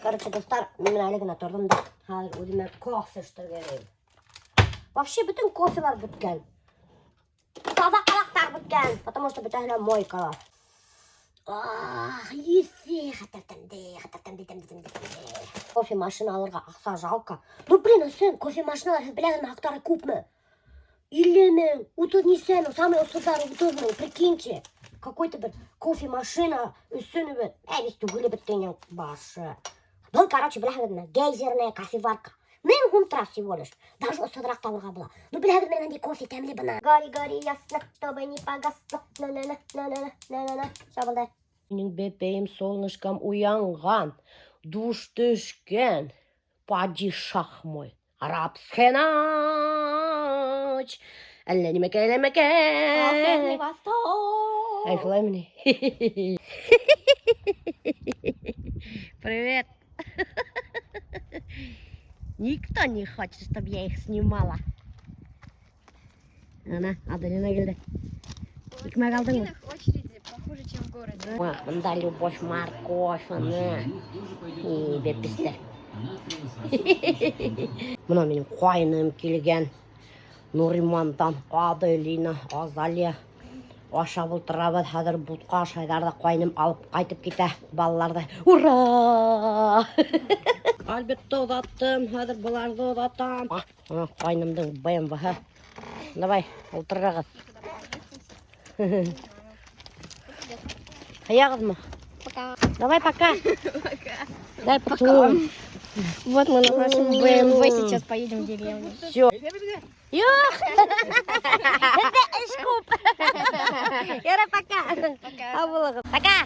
Короче, дуҫтар, мин әле генә торҙом да, хәҙер үҙемә кофе эсергә йөрөйөм. Вообще бөтөн кофелар бөткән. Таҙа ҡалаҡтар бөткән, потому что бөтәһе лә мойкала. Ах, еҫе, хәтәр тәмле, хәтәр тәмле, тәмле, тәмле, тәмле. Кофе машина алырға аҡса жалко. Ну, блин, ысын, кофе машиналар, һеҙ беләһегеҙме, хаҡтары күпме? 50 мең, 30 нисә мең, самый осһоҙҙары 30 мең, прикиньте. Какой-то бер кофе машина өсөн бит, ә бит түгел бөткән башы. Был, короче, беләһегеҙме, гейзерная кофеварка. 1000 һум тора всего лишь. Даже осһоҙораҡ табырға була. Ну, беләһегеҙме, ниндәй кофе тәмле бына. Гори, гори, ясно, чтобы не погасло. На-на-на, на-на-на, на-на-на. Всё булды. Минең бәпәйем, солнышком, уянған, душ төшкән. Падишах мой. Арабская ночь. Әллә нимәкәй, нимәкәй. Волшебный восток. Ай, шулаймы ни? Привет. Никто не хочет, чтобы я их снимала. Ана, Аделина килде. Икмәк алдыңмы? Очереди похуже, чем в городе. Ах, бында любовь, морковь, ана. И бәпестәр. Бына минең ҡайным килгән. Нуримандан Аделина, Азалия. Ашап ултырабыҙ, хәҙер бутҡа ашайҙар ҙа ҡайным алып ҡайтып китә балаларҙы. Ура! Альбертты оҙаттым, хәҙер быларҙы оҙатам. Ана ҡайнымдың БМВ-һы. Давай, ултырығыҙ. Ҡыяғыҙмы? Пока. Давай пока. Пока. Дай поцелуй. Вот мы на нашем БМВ сейчас поедем в деревню. Все. Юҡ. Беҙҙә эш күп. Ярай, пока. Пока. Һау булығыҙ. Пока.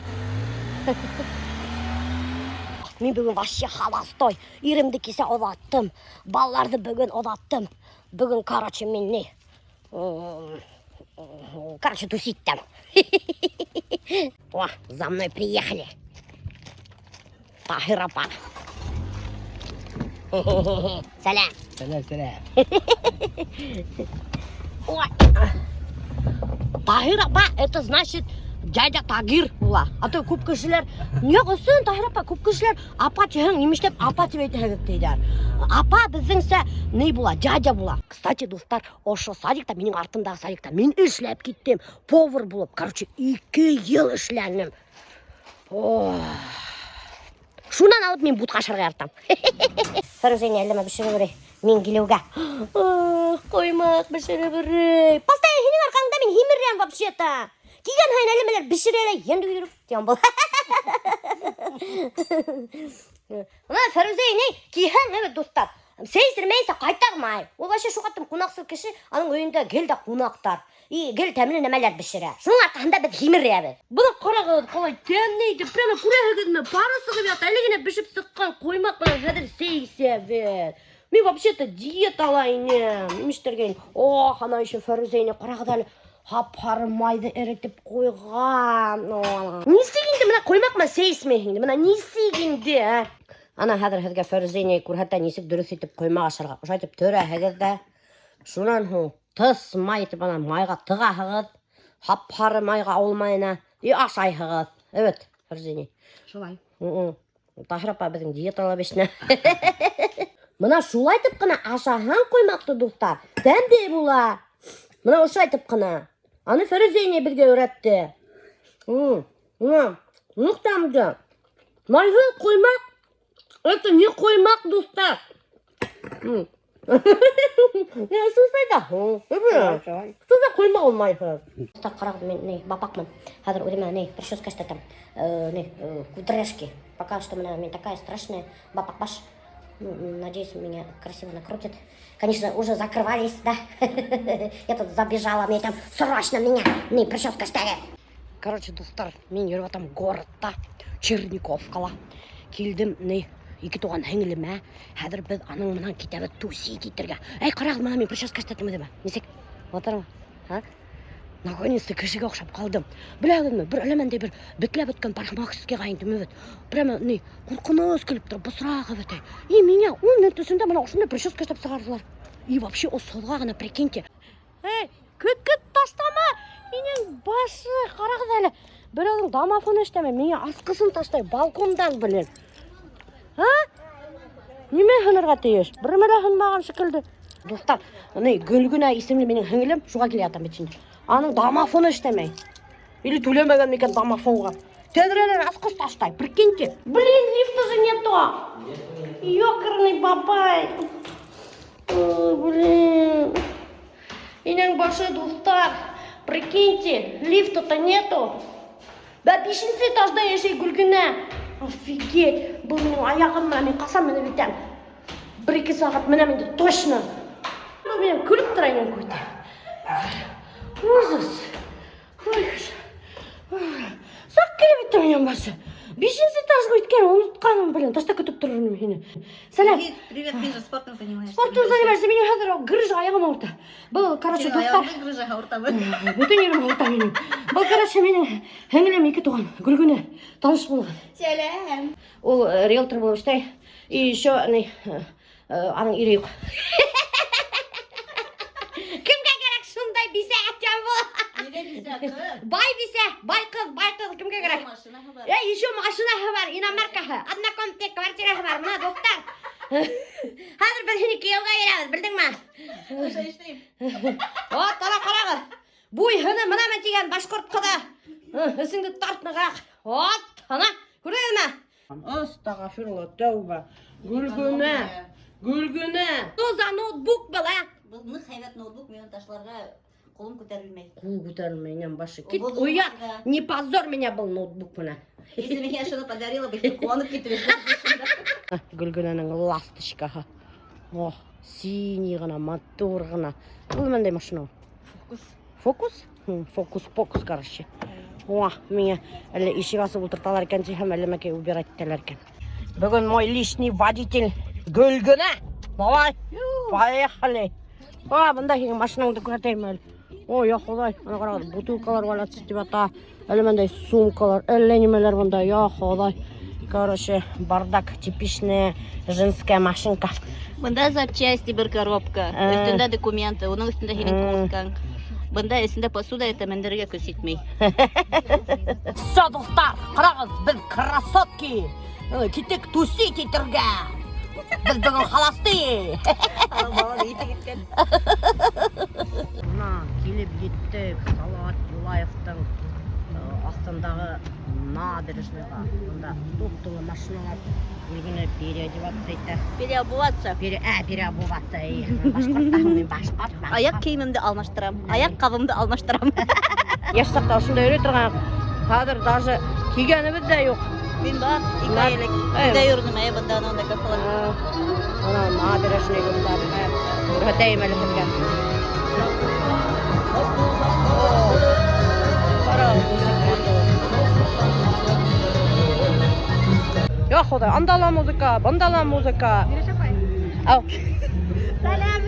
Мин бөгөн вообще холостой. Иремде кисә оҙаттым. Балаларҙы бөгөн оҙаттым. Бөгөн, короче, мин ни? Короче, тусить там. О, за мной приехали. Таһир апа. Сәләм. Сәләм, сәләм. Ой. Таһир апа, это значит дядя Тагир була. А то күп кешеләр, юҡ ысын, Таһир апа, күп кешеләр апа тиһәң, нимәштәп апа тип әйтәһегеҙ тиҙәр. Апа беҙҙеңсә ни була, дядя була. Кстати, дуҫтар, ошо садикта, минең артымдағы садикта мин эшләп киттем. Повар булып, короче, 2 йыл эшләнем. Ох. Шунан алып мин бутҡа ашарға яратам. Фәрүзә әллә бешереп йөрөй. Мин килеүгә. Ах, ҡоймаҡ бешереп йөрөй. Постоянно һинең арҡаңда мин һимерәм вообще-то. Килгән һайын әллә нәмәләр бешерә лә йәнде көйҙөрөп тигән был. Бына Фәрүзә инәй килһәң, әбе дуҫтар. Сәй эсермәйенсә ҡайтармай. Ул вообще шуға ҡунаҡсыл кеше, аның өйөндә гел дә ҡунаҡтар. И гел тәмле нәмәләр бешерә. Шуның арҡаһында беҙ һимерәбеҙ. Быны ҡарағыҙ, ҡалай тәмле итеп, прямо күрәһегеҙме? Пары сығып ята, әле генә бешеп сыҡҡан ҡоймаҡ менән хәҙер сәй эсәбеҙ. Мин вообще-то диетала инем. Нимәштәргә? Ох, ана еще Фәрүзә инәй, ҡарағыҙ әле. Һап-һары майҙы эретеп ҡуйған. Нисек инде бына ҡоймаҡ менән сәй эсмәйһең инде? Бына нисек инде, ә? Ана хәҙер һеҙгә Фәрүзә инәй күрһәтә нисек дөрөҫ итеп ҡоймаҡ ашарға. Ошолай итеп төрәһегеҙ ҙә, шунан һуң тыс май итеп ана майға тығаһығыҙ, һап-һары майға, ауыл майына, и ашайһығыҙ. Evet, Фәрүзә инәй. Шулай. Таһир апа беҙҙең диетала бешенә. Бына шулай итеп ҡына ашаһаң ҡоймаҡты, дуҫтар, тәмле була. Бына ошолай итеп ҡына. Аны Фәрүзә инәй беҙгә өйрәтте. Ныҡ тәмле. Майһыҙ ҡоймаҡ. Это не ҡоймаҡ, дуҫтар. Не, сусай да. Что за ҡоймаҡ ул майһыҙ? Дуҫтар, ҡарағыҙ, мин ни, бапаҡмын. Хәҙер үҙемә ни, прическа эшләтәм. Ни, кудряшки. Пока что бына мин такая страшная бапаҡ баш. Ну, надеюсь, меня красиво накрутят. Конечно, уже закрывались, да? Я тут забежала, мне там срочно меня, не, прическа эшләгеҙ. Короче, дуҫтар, мин йөрөп ятам городта, Черниковкала. Килдем, ни, ике туған һеңлемә. Хәҙер беҙ аның менән китәбеҙ тусить итергә. Эй, ҡарағыҙ, бына мин прическа эшләттем үҙемә. Нисек? Матурмы? А? Наконец-то кешегә оҡшап ҡалдым. Беләһегеҙме, бер әллә бер бетләп бөткән парикмахерскийға индем бит. Прямо ни, ҡурҡыныс килеп тора, бысраҡ бит. И миңә 10 минут эсендә бына ошондай прическа эшләп сығарҙылар. И вообще осһоҙға ғына, прикиньте. Эй, көт, көт, ташлама. Минең башы, ҡарағыҙ әле. Берәүҙең домофоны эшләмәй, миңә асҡысын ташлай, балкондан, блин. А? Нимә һынырға тейеш? Бер нәмә лә һынмаған шикелле. Дуҫтар, ни, Гөлгөнә исемле минең һеңлем, шуға килә ятам бит инде. Аның домофоны эшләмәй. Или түләмәгән микән домофонға. Тәҙрәләр асҡыс ташлай, прикиньте. Блин, лифта же нету. Ёкарный бабай. Ой, блин. Инәң башы, дуҫтар. Прикиньте, лифта-то нету. Да бишенсе этажда йәшәй Гөлгөнә. Офигеть. Был минең аяғым менән мин ҡасан менеп етәм? 1-2 сәғәт менәм инде точно. Был минең көлөп тора инәң күҙе. Ужас. Ой, саҡ килеп еттем инәң башы. Бишенсе этажға үткән, онотҡанмын, блин. Ташта көтөп торор инем һине. Сәләм. Привет, привет, мин же спортом занимаешься. Спортом занимаешься, минең хәҙер грыжа аяғым ауырта. Был, короче, дуҫтар. Грыжа ауыртамы? Бөтөн ерем ауырта минең. Был, короче, минең һеңлем ике туған, Гөлгөнә, таныш булған. Сәләм. Ул риэлтор булып эшләй. И еще ни, аның ире юҡ. Кемгә кәрәк шундай бисә әтәм был? Ниңә бисә ҡыҙ? Бай бисә, бай ҡыҙ, бай ҡыҙ кемгә кәрәк? Машинаһы бар. Еще машинаһы бар, иномаркаһы, однокомнатный квартираһы бар. Мына дуҫтар. Хәҙер беҙ һине кейәүгә бирәбеҙ, белдеңме? Ошо эшләйем. Вот, ана ҡарағыҙ. Буй һыны мына мә тигән башҡорт ҡыҙы. Эсеңде тарт нығыраҡ. Вот, ана, күрҙегеҙме? Астағфирулла, тәүбә. Гөлгөнә, Гөлгөнә. Что за ноутбук был, а? Был ныҡ һәйбәт ноутбук, мин уны ташларға ҡулым күтәрелмәй. Ҡул күтәрелмәй, инәм башы. Кит, Был оят. ноутбукка. Не позор меня был ноутбук мына. Если меня что-то подарила бы, ҡыуанып китеп. Гөлгөнәнең ласточкаһы. О, синий ғына, матур ғына. Был ниндәй машина ул? Фокус. Фокус? Фокус-покус, короче. О, миңә әллә ишек асып ултырталар икән тиһәм, әллә мәкәй убирать итәләр икән. Бөгөн мой личный водитель Гөлгөнә. Давай, поехали. А, бында һинең машинаңды күрһәтәйем әле. Ой, я Хоҙай, ана ҡарағыҙ, бутылкалар валяться тип ята. Әллә мындай сумкалар, әллә нимәләр бында, я Хоҙай. Короче, бардак, типичная женская машинка. Бында запчасти бер коробка, өҫтөндә документы, уның өҫтөндә һинең курткаң. Бында эсендә посуда ята, мендәргә көс етмәй. Все, дуҫтар, ҡарағыҙ, беҙ красотки. Киттек тусить итергә. Беҙ бөгөн холостые. Бына килеп еттек Салауат Юлаевтың аҫтындағы набережныйға. Бында туп-тулы машиналар. Гөлгөнә переодеваться итә. Переобуваться. Переобуваться. Башҡорттан мин башҡорт. Аяҡ кейемемде алмаштырам, аяҡ ҡабымды алмаштырам. Йәш саҡта ошонда йөрөй торған. Хәҙер даже кейгәнебеҙ ҙә юҡ. Мин бар, 2 ай элек. Өйҙә йөрөнөм, әй, бында анау кафела. Ана набережный бында. Күрһәтәйем әле һеҙгә. Ҡарағыҙ, нисек матур. Я Хоҙай, анда ла музыка, бында ла музыка. Ау. Сәләм,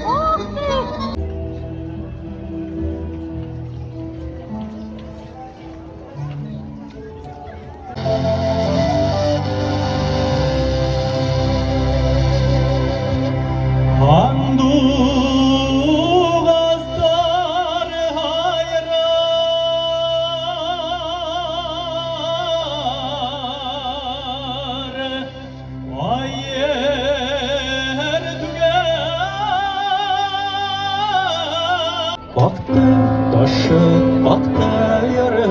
Ох ты! Һандуғастар һайрар, айыр түгел. Аҡты ташы, аҡты яры,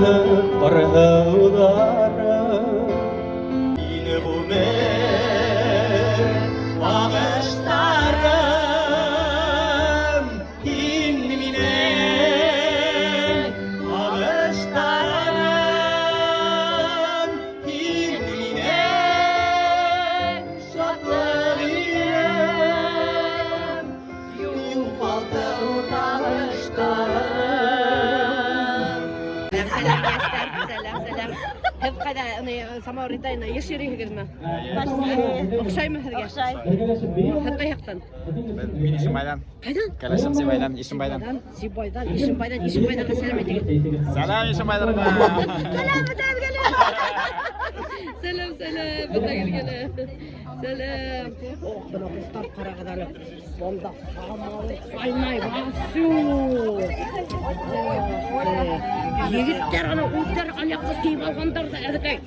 ҡарһыуҙары. Һине ғүмер бағыштарым, һин минең бағыштарым, һин минең шатлыҡ инем, юғалтыу табыштарым. Сәләм, йәштәр, сәләм, сәләм. Һеҙ ҡайҙа, ни, самауыр итәйен, йыш йөрөйһөгөҙмө? Оҡшаймы һеҙгә? Оҡшай. Һеҙ ҡай яҡтан? Мин Ишембайҙан. Ҡайҙан? Кәләшем Сибайҙан, Ишембайҙан. Сибайҙан, Ишембайҙан, Ишембайҙарға сәләм әйтегеҙ. Сәләм Ишембайҙарға. Сәләм, бөтәгеҙгә лә. Сәләм, сәләм, бөтәгеҙгә лә. Сәләм. Ох, бына дуҫтар, ҡарағыҙ әле. Бында самауыр ҡайнай вовсю. Егеттәр ана үҙҙәре алъяпҡыс кейеп алғандар ҙа әҙекәй.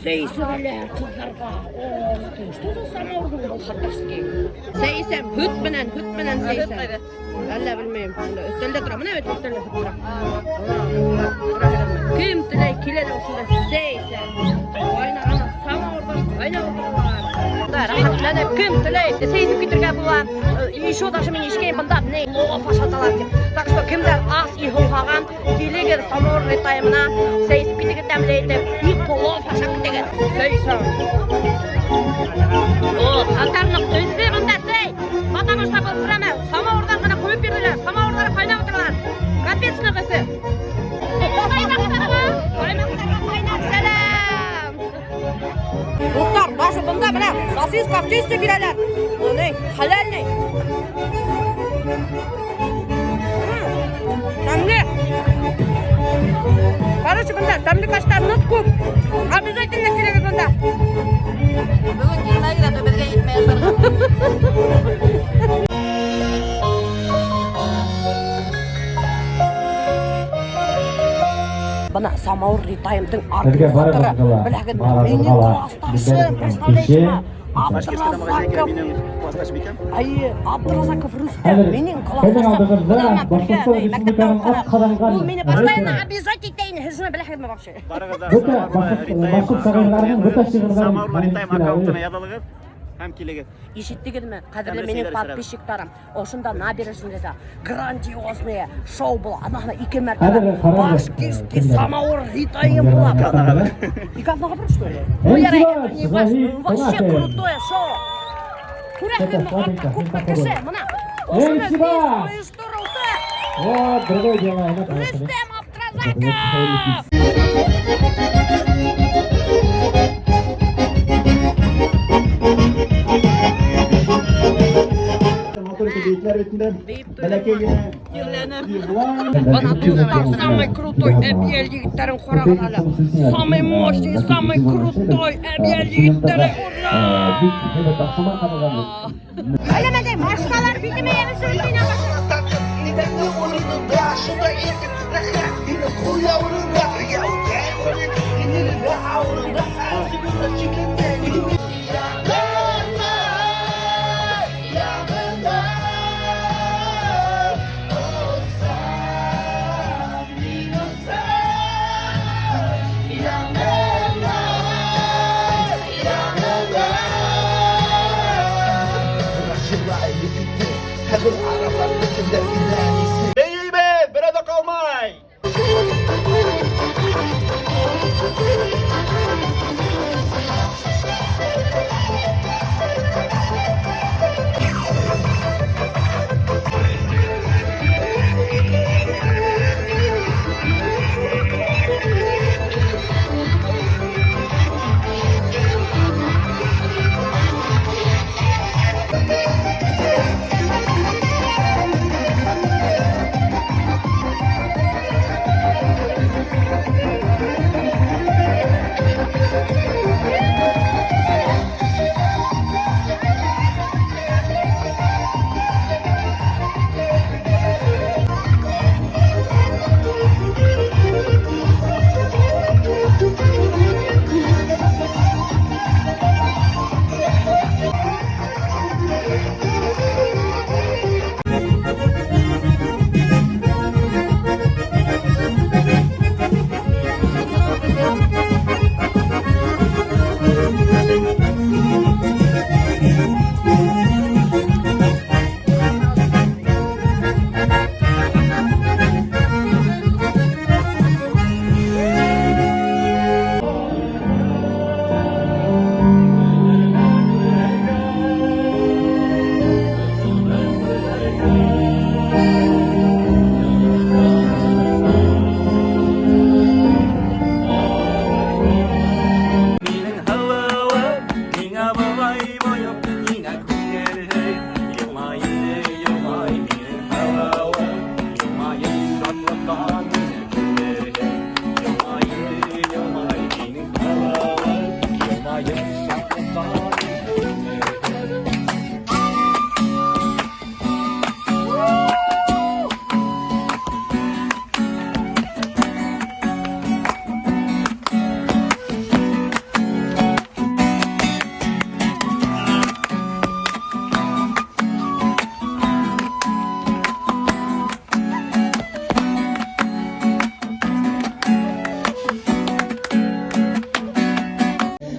Сәй эсерәләр ҡыҙҙарға. Ох ты, что за самовар был татарский? Сәй эсәм, һөт менән сәй эсәм. Әллә белмәйем. Өҫтәлдә тора. Бына бит өҫтәлдә һөт тора. Кем теләй килә лә ошонда сәй эсә. Ҡайнаған самауырҙар ҡайнап ултыралар. Да, рәхәтләнеп кем теләй сәй эсеп китергә була. Еще даже мин ишеткәйнем бында ни плов ашаталар тип. Так что кемдәр ас и һыуһаған, килегеҙ Самауыр Ретаймына, сәй эсеп китегеҙ тәмле итеп, и плов ашап китегеҙ. Сәй эсәм. О, хәтәрнәк эҫе бында сәй. Потому что был прямо самауырҙан ғына ҡойоп бирҙеләр. Самауырҙары ҡайнап ултыралар. Капец ныҡ эҫе. Ҡаймаҡтарға ҡайнар сәләм. Дуҫтар, даже бында бына сосиска в тесте бирәләр. Ни, хәләлный. Тәмле. Короче, бында тәмлекәстәр ныҡ күп. Обязательно килегеҙ бында. Бөгөн килмәгеҙ, а то беҙгә етмәй ашарға. Бына Самауыр Ретаймдың Беҙгә организаторы. барығыҙға ла, Беләһегеҙме? барығыҙға Минең ла класташым, беҙҙән представляете кеше ма? Абдразаков. Әйе, Абдразаков Рөстәм, Хәҙер минең һеҙҙең класташым. алдығыҙҙа Бына бергә Башҡортостан мәктәптә Республикаһының уҡыған. атҡаҙанған Ул мине постоянно ректоры. обижать итә ине. Һеҙ шуны беләһегеҙме вообще? Барығыҙ Бөтә башҡорт шағирҙарының бөтә шиғырҙарын Самауыр Ретайм аккаунтына яҙылығыҙ яҙылығыҙ һәм килегеҙ. Ишеттегеҙме? Ҡәҙерле Тәмле минең сәйҙәр эсерәбеҙ. подписчиктарым. Ошонда набережныйҙа грандиозное шоу була. Анаһына ике Хәҙер мәртәбә ҡарағыҙ, башкирский кемдәр? самауыр Ретайм була. Ике аҙнаға бер, что ли? Ну, ярай, это не важно. Вообще крутое шоу. Күрәһегеҙме, артта күпме кеше. Бына ошоно MC Баш! ойоштороусы Вот, другое дело. Она поехали. Рөстәм Абдразаков. Матур итеп бейетләр бит инде. Бәләкәй генә. Бына дуҫтар, самый крутой Әбйәлил егеттәрен ҡарағыҙ әле. Самый мощный, самый крутой Әбйәлил егеттәре. Ура! Әле мәҙәй, машиналар битемә йәбешеп. Бейейбеҙ, берәү ҙә ҡалмай.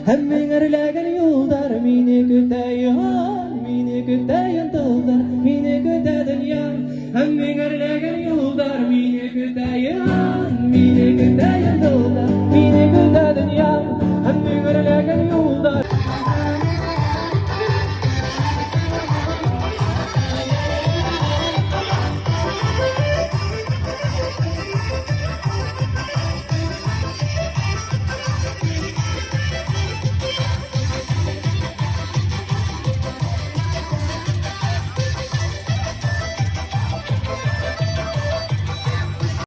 Һәм меңәрләгән.